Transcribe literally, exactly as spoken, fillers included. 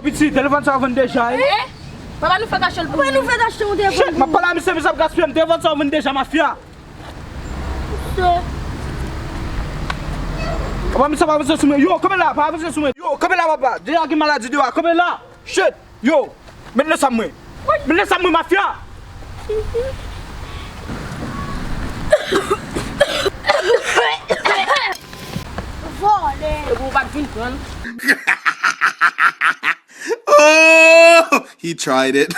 Piti, telefòn sa yo vann deja, wi. Papa, nou fèk achte l pou nou. Papa, nou fèk achte yon telefòn. Shit, m ap pale a misye, misye ap gaspiye m. Telefòn sa yo vann deja, mafya. Papa, misye pa avanse sou mwen. Yo, kanpe la, pa avanse sou mwen. Yo, kanpe la, papa. Deja gen maladi deyò a. Kanpe la. Shit. Yo, met nan sa mwen. Met nan sa mwen, mafya. Vòlè. Epi w pa t vin pran. Oh, he tried it.